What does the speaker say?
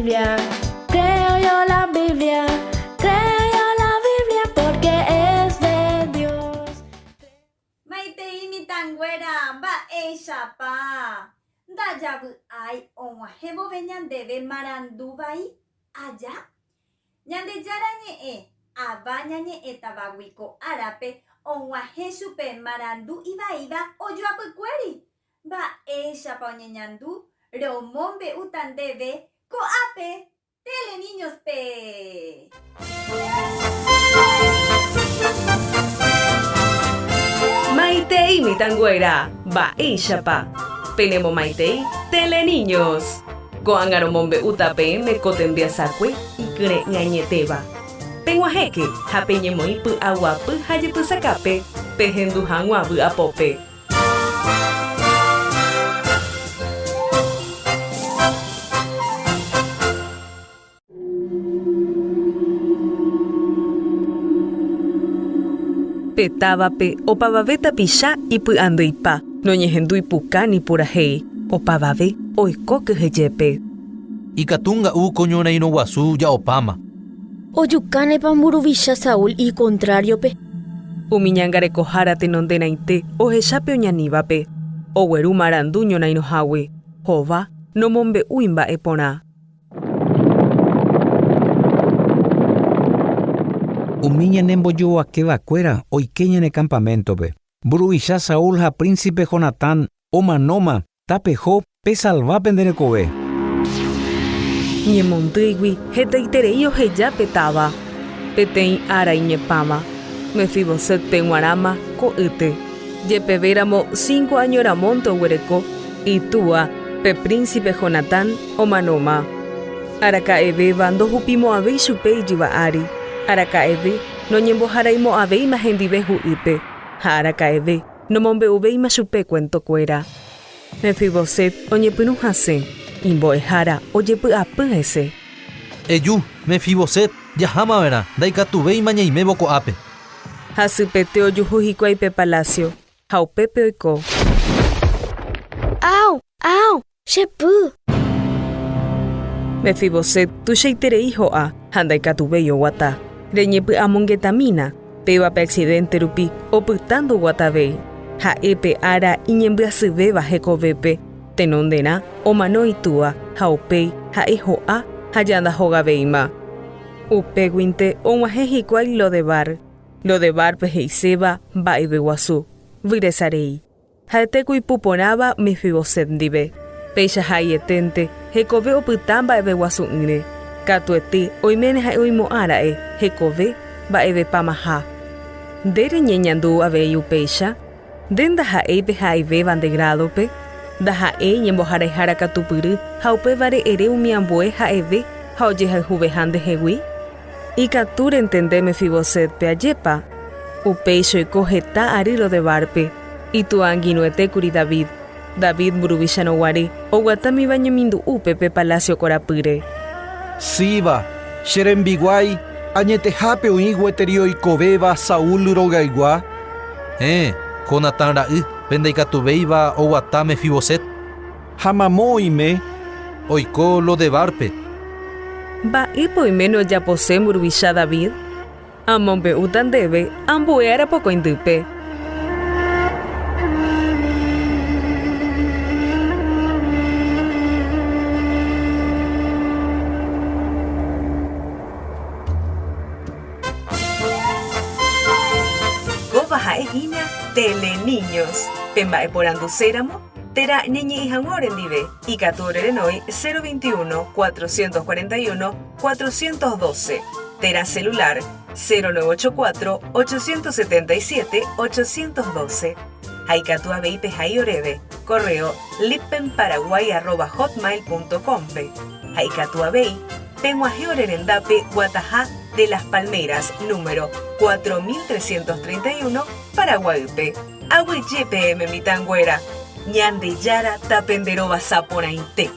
Biblia, creo yo la Biblia, creo yo la Biblia porque es de Dios. Maitei mitãnguéra, mba'éichapa? Ndajavy'ái og̃uahẽ vove ñandéve marandu vai aja. Ñandejára Ñe'ẽ, ava ñañe'ẽtavagui ko árape og̃uahẽ chupe marandu ivaíva ojoapykuéri. Mba'éichapa oñeñandu romombe'úta ndéve ko'ápe Teleniños-pe! Maitei mitãnguéra, mba'éichapa? Penemomaitei Teleniños! Ko'ág̃a romombe'úta peẽme ko tembiasakue ikyre'ỹ añetéva. Peg̃uahẽke ha peñemoĩ py'aguapy ha jepysakápe pehendu hag̃ua vy'apópe. Pe távape opavave tapicha ipy'andyipa, noñehendúi puka ni purahéi, opavave oiko kyhyjépe. Ikatu nga'u ko ñorairõ guasu ja'opáma. Ojukánepa mburuvicha Saúl ikontráriope? Umi ñangarekohára tenonderãite ohecha pe oñanívape, ogueru marandu ñorairõhágui, hova nomombe'úi mba'e porã. Umi ñanembojovakevakuéra oike ñane kampaméntope. Mburuvicha Saúl ha prínsipe Jonatán omanóma, tapeho, pesalva pende rekove. Ñemondýigui hetaiterei oheja pe táva, peteĩ ára iñepãva, Mefiboset-pe g̃uarãma ko'ýte. Jepevéramo cinco áño ramónte oguereko, itúa, pe prínsipe Jonatán, omanóma. Araka'evéva ndohupimo'ãvéi chupe ijyva ári, araka'eve noñemboharaimo'ãvéima hendive hu'ýpe, ha araka'eve nomombe'uvéima chupe kuentokuéra. Mefiboset oñepyrũ hasẽ, imbo'ehára ojepy'apy hese. Eju, Mefiboset, jaháma va'erã, ndaikatuvéima ñaimévo ko'ápe. Hasypete ojuhu hikuái pe palásio, ha upépe oiko. Au! Au! Che py! Mefiboset tuichaiterei ho'a ha ndaikatuvéi oguata. Reñepy'amongetamína, péva pe accidente rupi opyta ndoguatavéi. Ha'e pe ára iñembyasyvéva hekovépe, tenonderã omano itúa ha upéi ha'e ho'a ha ja ndahogavéima. Upéguinte og̃uahẽ hikuái Lodebar. Lodebar-pe he'iséva mba'eveguasu, vyresarei. Ha'ete ku ipu porãva Mefiboset ndive. Péicha ha'eieténte hekove opyta mba'eveguasu'ỹre. Katuete oiméne ha'e oimo'ã ra'e hekove mba'evepamaha. Nde reñeñandu avei upéicha? Nde ndaha'éi pe ha'evéva nde grádope? Ndaha'éi ñemboharaihára katupyry ha upévare ere umi ambue ha'eve ha ojehayhuveha ndehegui? Ikatu rentende Mefiboset-pe ajépa? Upéicha oiko heta ary Lodebar-pe. Itúa angirũetékuri David. David mburuvicharõ guare, oguatámiva ñemindu'úpe pe palásio korapýre. Siba, che rembiguái, añetehápe oĩ gueteri oikovéva Saúl rogaygua? Héẽ, Jonatán ra'y, pe ndaikatuvéiva oguata Mefiboset. Ha mamo oime? Oiko Lodebar-pe. Mba'épa oiméne ojapose mburuvicha David? Amombe'úta ndéve ambue arapokõindýpe. Kóva ha'e hína Teleniños. Pemba'eporanduséramo térã ñañe'ẽ hag̃ua orendive, ikatu orerenói 021 441 412 térã celular 0984 877 812 ha ikatu avei pehai oréve correo lippenparaguay@hotmail.com-pe ha ikatu avei peg̃uahẽ ore rendápe Guataha de las Palmeras número 4331 Paraguaýpe. Aguyje peẽme mitãnguéra, Ñandejára tapenderovasa porãite.